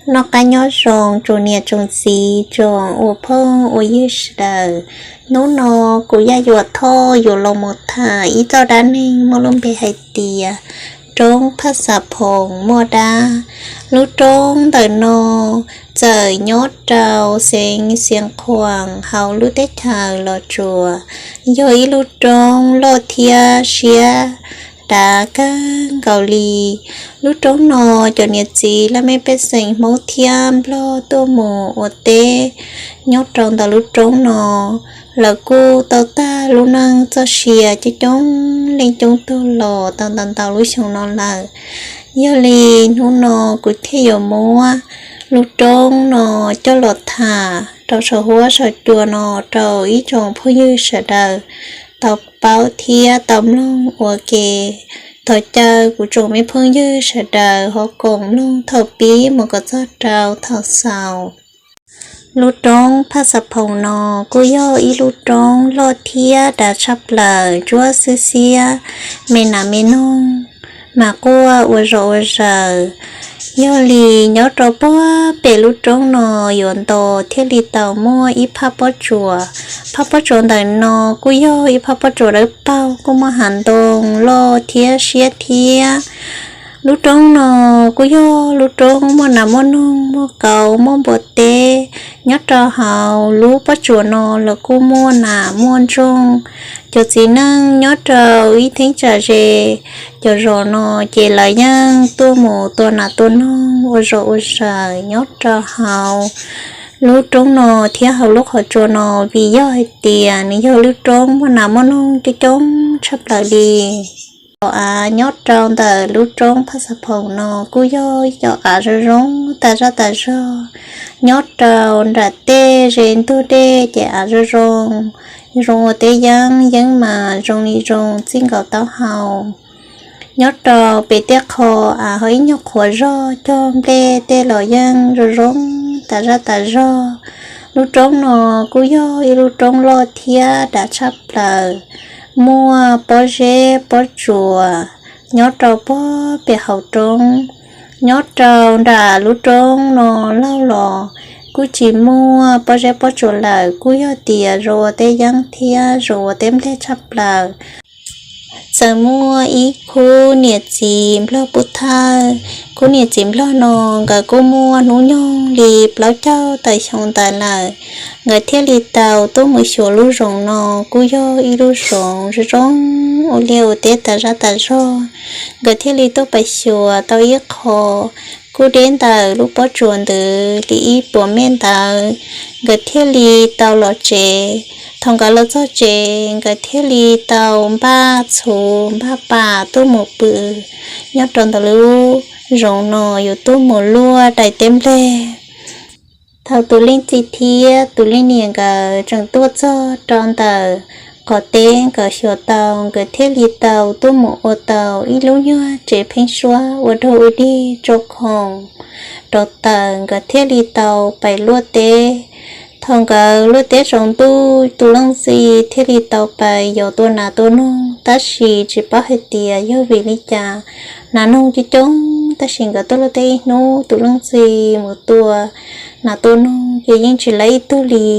Noj qab nyob zoo tsoom niam tsoom txiv tsoom ua phooj ua ywg sawv daws. Hnub no kuv Yaj Yuam Thoj yuav los mus tham ib txoj dab neeg muaj lub npe hais tias roob Phaj Xav Phoom muaj dab. Lub roob ntawm no txawm nyob rau xeev Xiav Khuam hauv lub teb chaws Los Tsuas, yog ib lub roob loj thiab siab dav kawg nkaus li. Lub roob no cov niam txiv laj mej pej xeem Hmoob thiab Nplog tuaj mus ua teb nyob rau ntawm lub roob no, lawv kuj tau tag lub neej txoj sia coob coob leej coob tug los tau ntau ntau lub xyoo no lawm. Yog li hnub no kuv thiaj yuav muab lub roob no coj los tham rau saum huab saum cua no rau ib tsoom phooj ywg sawv daws tau paub thiab tau mloog ua ke. Thov caw kuv tsoom me phooj ywg sawv daws ho koom mloog thaum pib mus kom txog rau thaum xaus. Lub roob Phaj Xav Phoom no kuj yog ib lub roob loj thiab dav tshaj plaws, ntsuab xwb xiab me nas me noog mas quaj ua zom ua zaws. Yog li nyob rau puag pem lub roob no yuav nto thiaj li tau muaj ib phab pob tsuas. Phab pob tsuas ntawm no kuj yog ib phab pob tsuas dawb paug, kuj muaj hav ntoo loj thiab siab thiab. Lub roob no kuj yog lub roob muaj nas muaj noog, muaj kauv, muaj npua teb. Nyob rau hauv lub pob tsuas no los kuj muaj nas muaj ntsooj. Cov txiv neej nyob rau ib theeb tsam ze, cov zos no ces lawv yeej tuaj mus tua nas tua noog ua zom ua zaws nyob rau hauv lub roob no thiab hauv lub qhov tsua no, vim yog hais tias nws yog lub roob muaj nas muaj noog coob coob tshaj plaws li. Cov av nyob rau ntawm lub roob Phaj Xav Phoom no kuj yog ib cov av zoo zoo tas zaj tas zog. Nyob rau nram tej ze ntug dej ces av zoo zoo, zoo ua teb yeeb, yeeb mas zoo li zoo txij nkaus taub hau. Nyob rau pem tej qho av ho ib nyuag qhuav zog cog nplej tej los yeej zoo zoo tas zaj tas zog. Lub roob no kuj yog ib lub roob loj thiab dav tshaj plaws, muaj pob zeb pob tsuas nyob rau puag pem hauv roob. Nyob rau nram lub roob no laug los kuj tsis muaj pob zeb pob tsuas lawm, kuj yog tias zoo ua teb yeeb thiab zoo ua teb nplej tshaj plaws. Txawm muaj ib khub niam txiv nplog pub thawj, khub niam txiv nplog no nkawd kuj muaj hnub nyoog li plaub caug tawm xyoo ntawd lawm, nkawd thiaj li tau tuaj mus xyuas lub zoov no. Kuj yog ib lub zoov zoo zoo ua liaj ua teb tas zaj tas zog. Nkawd thiaj li tuaj pais xyuas tau ib qho kuj deb ntawm lub pob tsuas ntawd li ib puas mev ntawd. Nkawd thiaj li tau los tsev. Thaum nkawd los txog tsev, nkawd thiaj li tau npaj txhuv npaj pas tuaj mus pw nyob rau ntawm lub zoov no yuav tuaj mus luaj daim teb nplej. Thaum tus leej txiv thiab tus leej niam nkawd tseem tuaj txog rau ntawm qhov teb nkawd xyuas tau, nkawd thiaj li tau tuaj mus ua tau ib lub nyuag tsev pheeb suab ua dog ua dig tso khoom rau taws, nkawd thiaj li tau pais luaj teb. Thaum nkawd luaj teb tsaus ntuj, tus leej txiv thiaj li tau pais yos tua nas tua noog, tab sis tsis paub hais tias yog vim li cas nas noog coob coob, tab sis nkawd tuaj luaj teb ib hnub, tus leej txiv mus tua nas tua noog ces yeej tsis lawv ib tug li.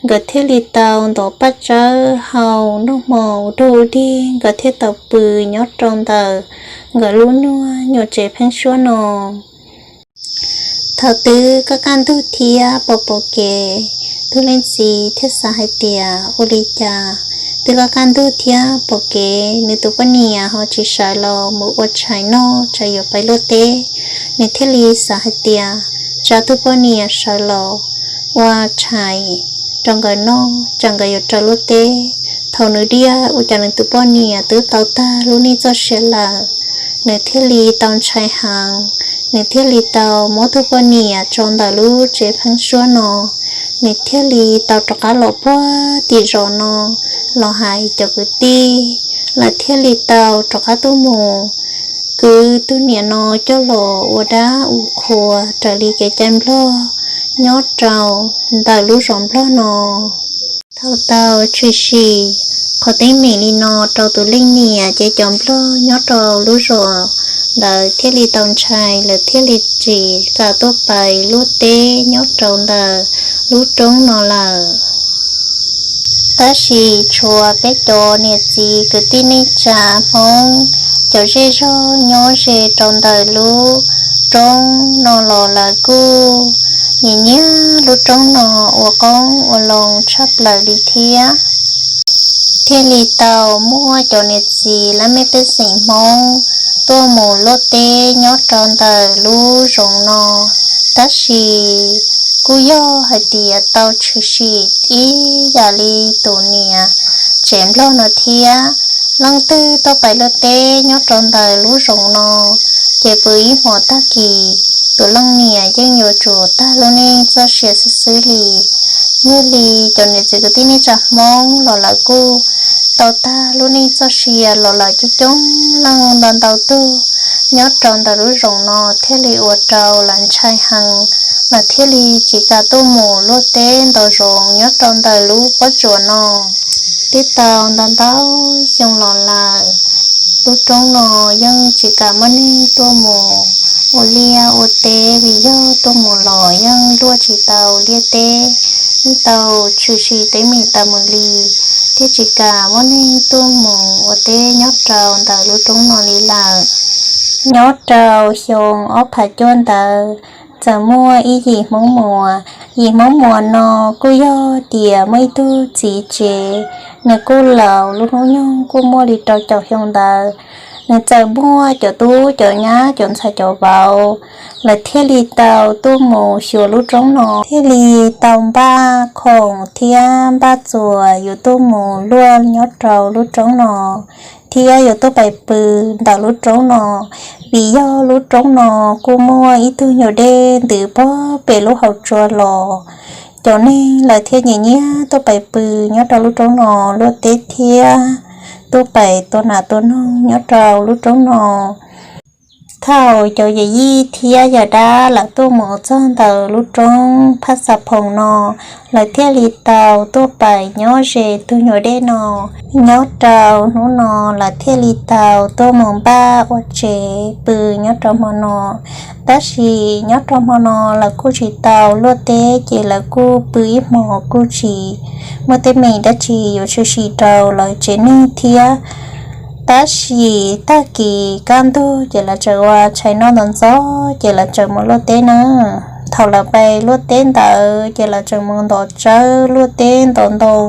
Nkawd thiaj li tau ntov paj tsawb hau noj hmo ua dog ua dig, nkawd thiaj tau pw nyob rau ntawm nkawd lub nyuag nyuam tsev pheeb suab no. Thaum twb kaj kaj ntug thiab pom pom kev, tus leej txiv thiaj xav hais tias ua li cas twb kaj kaj ntug thiab pom kev nws tus poj niam ho tsis sawv los mus ua tshais noj, tsam yuav pais luaj teb. Nws thiaj li xav hais tias tsam tus poj niam sawv los ua tshais rau nkawd noj, tsam nkawd yuav raws luaj teb. Thaum nws diaj ua cas nws tus poj niam twb tau tag lub neej txoj sia lawm. Nws thiaj li tau ntshai heev, nws thiaj li tau muab tus poj niam tso ntawm lub tsev pheeb suab no. Nws thiaj li tau rov qab los puag tim zos no los hais cov kwv tij, lawv thiaj li tau rov qab tuaj mus kwv tus niam no coj los ua dab ua qhua raws li kev cai nplog nyob rau ntawm lub zos nplog no. Thaum tau tshwm sim qhov teeb meem li no rau tus leej niam ces cov nplog nyob rau lub zos ntawd thiaj li tau ntshai, lawv thiaj li tsis kam tuaj pais luaj teb nyob rau ntawm lub roob no lawm. Tab sis tshuav peb cov niam txiv kwv tij neej tsa Hmoob, cov zej zog nyob ze rau ntawm lub roob no los lawv kuj nyiam nyiam lub roob no ua qoob ua loo tshaj plaws li thiab. Thiaj li tau muaj cov niam txiv lab mej pej xeem Hmoob tuaj mus luaj teb nyob rau ntawm lub zoov no. Tab sis kuj yog hais tias tau tshwm sim ib yam li tus niam tsev nplog no thiab. Leej twg tuaj pais luaj teb nyob rau ntawm lub zoov no, ces pw ib hmos tag kis, tus leej niam yeej yuav tsum tag lub neej txoj sia xwb xwb li. Yog li cov niam txiv kwv tij neej tsa Hmoob los lawv kuj tau tag lub neej txoj sia los lawm coob coob leej ntau ntau tug nyob rau ntawm lub zoov no, thiaj li ua rau lawv ntshai heev, lawv thiaj li tsis kam tuaj mus luaj teb ntaus zoov nyob rau ntawm lub pob tsuas no. Twb tau ntau ntau xyoo los lawm, lub roob no yeej tsis kam muaj neeg tuaj mus ua liaj ua teb, vim yog tuaj mus los yeej luaj tsis tau liaj teb, yeej tau tshwm sim teeb meem tas mus li, thiab tsis kam muaj neeg tuaj mus ua teb nyob rau ntawm lub roob no li lawm. Nyob rau xyoo ob phav cuaj ntawd, txawm muaj ib yim Hmoob Muas. Yim Hmoob Muas no kuj yog tias muaj ib tug txiv tsev, nws kuj laus, lub hnub nyoog kuj muaj li rau caum xyoo ntawd. Nws txawm muaj cov tub cov nyab cov ntxhais cov vauv, lawv thiaj li tau tuaj mus xyuas lub roob no, thiaj li tau npaj khoom thiab npaj txuas yuav tuaj mus luaj nyob rau lub roob no, thiab yuav tuaj pais pw ntawm lub roob no, vim yog lub roob no kuj muaj ib tug nyuam dej ntws pog pem lub hauv tsua los. Cov neeg lawv thiaj nyiam nyiam tuaj pais pw nyob rau lub roob no luaj teb thiab tuaj pais tua nas tua noog nyob rau lub roob no. Thaum cov yawm yij thiab yawm dab lawv tuaj mus txog ntawm lub roob Phaj Xa Phoom no, lawv thiaj li tau tuaj pais nyob ze tus nyuam dej no. Nyob rau hnub no lawv thiaj li tau tuaj mus npaj ua tsev pw nyob rau hmo no. Tab sis nyob rau hmo no lawv kuj tsis tau luaj teb, ces lawv kuj pw ib hmos kuj tsis muaj teeb meem dab tsi yuav tshwm sim rau lawv tsev neeg thiab. Tab sis tag kis kaj ntug ces lawv tseem ua tshais noj ntxov ntxov ces lawv tseem mus luaj teb na. Thaum lawv pais luaj teb ntawd ces lawv tseem mus ntos tsawb luaj teb ntos ntoo.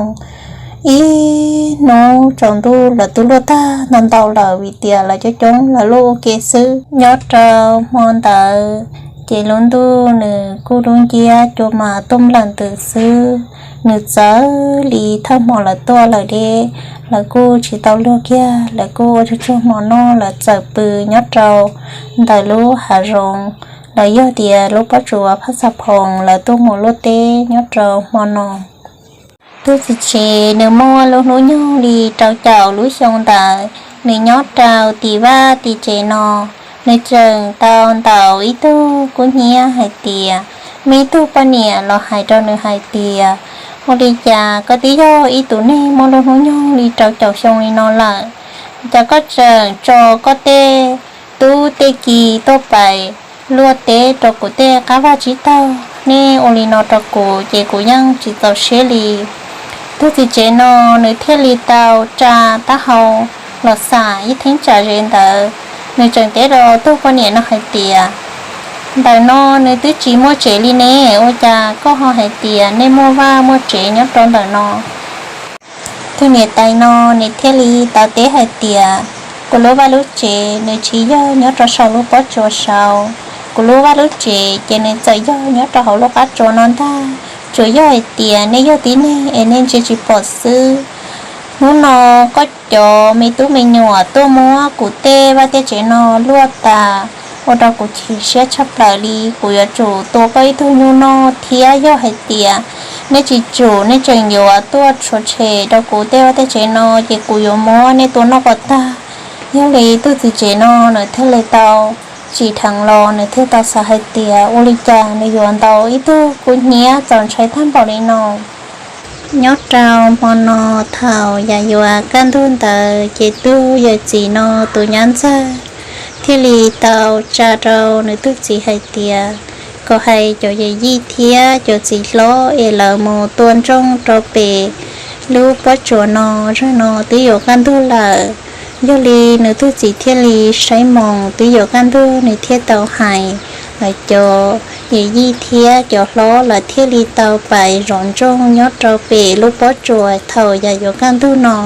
Ib hnub tsaus ntuj lawv twb luaj tag ntau ntau lawm vim tias lawv coob coob lawv luaj ua ke xwb. Nyob rau hmo ntawd ces lub ntuj nws kuj dub nciab cua mas tuaj nplawm ntws xwb. Nws txawv li thawj hmo lawv tuaj lawm deb, lawv kuj tsis tau luag kiag, lawv kuj ua tsuag tsuag hmo noj, lawv txawm pw nyob rau ntawm lub hav zoov. Lawv yog tias lub pob tsuas Phaj Xa Phoom lawv tuaj mus luaj teb nyob rau hmo no. Tug txiv tsev nws muaj lub hnub nyoog li rau caum lub xyoo ntawd, nws nyob rau tim vaj tim tsev no, nws tseem tau ntaus ib tug kub hnyiab hais tias, muaj ib tug poj niam los hais rau nws hais tias, ua li cas koj twb yog ib tug neeg muaj lub hnub nyoog li rau caum xyoo li no lawm, cas koj tseem tso koj tej tub tej ki tuaj pais luaj teb rau kuv tej qab vaj tsib taug? Nej ua li no rau kuv ces kuv yeej tsis txaus siab li. Tug txiv tsev no nws thiaj li tau tsa taub hau los xam ib theeb tsam ze ntawd, nws tseem teb rau tug poj niam no hais tias, ntawm no nws twb tsis muaj tsev li ne, ua cas koj ho hais tias nej muaj vaj muaj tsev nyob rau ntawm no? Tug niam tais no nws thiaj li tau teb hais tias, kuv lub vaj lub tsev nws tsis yog nyob rau saum lub pob tsuas saud, kuv lub vaj lub tsev ces nws txawm yog nyob rau hauv lub qab tsuas no ntag, tsuas yog hais tias nej yog tib neeg es nej ntsia tsis pom xwb. Hnub no koj cov me tub me nyuam tuaj muab kuv tej vaj tej tsev no luaj tas, ua rau kuv chim siab tshaj plaws li. Kuv yuav tsum tua koj ib tug nyuj noj thiab, yog hais tias nej tsis tsum, nej tseem yuav tuaj tshuav tshem rau kuv tej vaj tej tsev no ces kuv yuav muab nej tua noj kom tag. Yog li tug txiv tsev no nws thiaj li tau tsim dheev los nws thiaj tau xav hais tias ua li cas nws yuav ntaus ib tug kub hnyiab txaus ntshai tag npaum li no. Nyob rau hmo no, thaum yam yuav kaj ntug ntawd ces tug yawm txiv no tus nyab ntxawg thiaj li tau tsa rau nws tus txiv hais tias kom hais cov yawm yij thiab cov txiv hlob es lawv mus tua ntsoog rau pem lub pob tsuas no, zaum no twb yuav kaj ntug lawm. Yog li nws tus txiv thiaj li saib moos twb yuav kaj ntug, nws thiaj tau hais lawv cov yawm yij thiab cov hlob, lawv thiaj li tau pais zov ntsoog nyob rau pem lub pob tsuas thaum yam yuav kaj ntug no.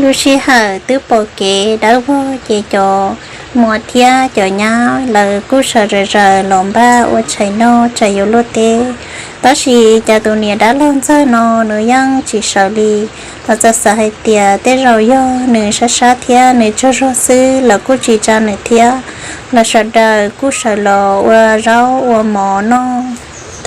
Lub sij hawm twb pom kev dawb vog ces cov muam thiab cov nyab lawv kuj sawv zom zaws los npaj ua tshais noj tshais yuav luaj teb. Tab sis cas tus niam dab laug ntxawg no nws yeej tsis sawv li. Lawv txawm xav hais tias tej zaum yog nws sab sab thiab nws tsaug zog xwb, lawv kuj tsis tsa nws thiab. Lawv sawv daws kuj sawv los ua zaub ua mov noj.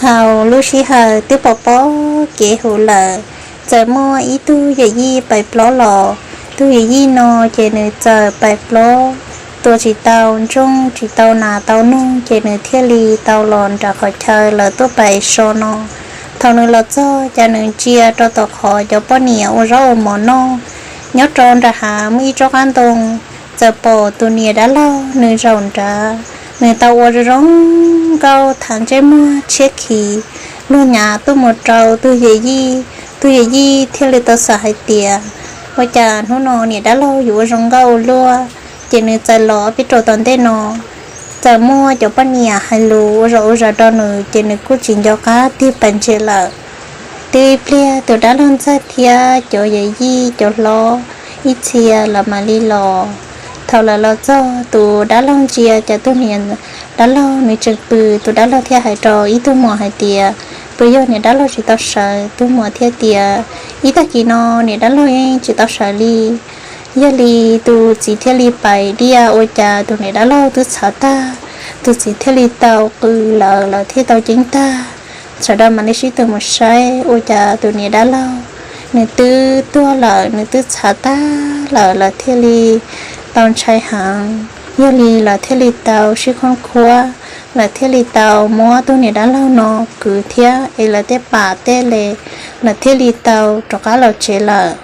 Thaum lub sij hawm twb pom pob kev huv lawm, txawm muaj ib tug yawm yij pais plob los. Tus yawm yij no ces nws txawm pais plob, tua tsis tau ntsoog tsis tau nas tau noog, ces nws thiaj li tau los nram qhov chaw lawv tuaj pais so no. Thaum nws los txog ces nws ntsia rau tom qhov cov poj niam ua zaub ua mov noj. Nyob rau nram hav muaj ib tsob qab ntoo, txawm pom tus niam dab laug nws zaum nrad, nws tau ua zoo zoo nkauj thav ntsej muag tshiab khiv, luag nyav tuaj mus rau tus yawm yij. Tus yawm yij thiaj li tau xav hais tias ua cas hnub no niam dab laug yuav ua zoo nkauj ua luaj, ces nws txawm los pib rau tom ntej no. Txawm muaj cov poj niam hais lus ua zaum ua zog rau nws ces nws kuj tsis nco qab tig pais ntsia lawm. Twb ib pliag tus dab laug ntxawg thiab cov yawm yij cov hlob ib txhia lawv mam li los. Thaum lawv los txog tus dab laug ntsia ces tus niam dab laug nws tseem pw. Tus dab laug thiaj hais rau ib tug muam hais tias, puas yog niam dab laug tsis tau sawv? Tus muam thiaj tias, ib tag kis no niam dab laug yeej tsis tau sawv li. Yog li tus txiv thiaj li pais diaj ua cas tus niam dab laug twb txhav tag. Tus txiv thiaj li tau qw lawv, lawv thiaj tau ceeb tag. Sawv daws mam li sib tw mus saib ua cas tus niam dab laug nws twb tuag lawm, nws twb txhav tag lawm, lawv thiaj li tau ntshai heev. Yog li lawv thiaj li tau sib khoob khuab, lawv thiaj li tau muab tus niam dab laug no kwv thiab es lawv tej pam tej le, lawv thiaj li tau rov qab los tsev lawm.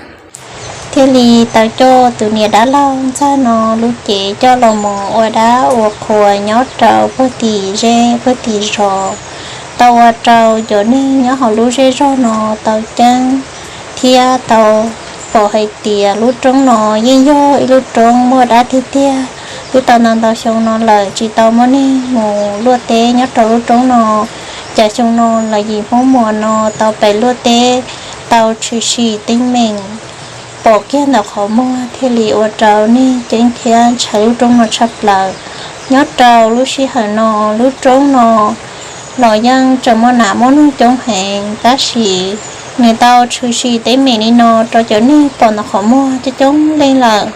Thiaj li tau coj tus niam dab laug ntxawg no lub cev coj los mus ua dab ua qhua nyob rau pag tim zej pag tim zos, tau ua rau cov neeg nyob hauv lub zej zog no tau ceeb thiab tau pom hais tias lub roob no yeej yog ib lub roob muaj dab tiag tiag. Twb tau ntau ntau xyoo no lawm tsis tau muaj neeg mus luaj teb nyob rau lub roob no. Cas xyoo no los yim Hmoob Muas no tau pem luaj teb, tau tshwm sim teeb meem pom kiag ntawm qhov muag thiaj li ua rau neeg ceeb thiab ntshai lub roob no tshaj plaws. Nyob rau lub sij hawm no, lub roob no los yeej tseem muaj nas muaj noog coob heev, tab sis nws tau tshwm sim teeb meem li no rau cov neeg pom ntawm qhov muag coob coob leej lawm,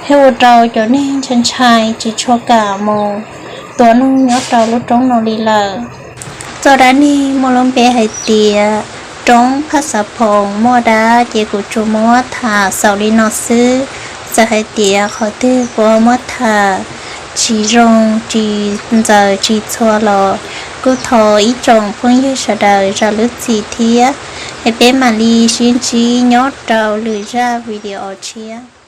thiaj ua rau cov neeg ntshai ntshai tsis tshua kam mus tua noog nyob rau lub roob no li lawm. Txoj dab neeg muaj lub npe hais tias roob Phaj Xav Phoom muaj dab ces kuv tsuas muab tham xaus li no xwb. Txawm hais tias qhov twg kuv ho muab tham tsis zoo tsis ntxaws tsis txhua los kuj thov ib tsoom phooj ywg sawv daws zam lub txim thiab, es peb mam li sib ntsib nyob rau lwm zaj video tshiab.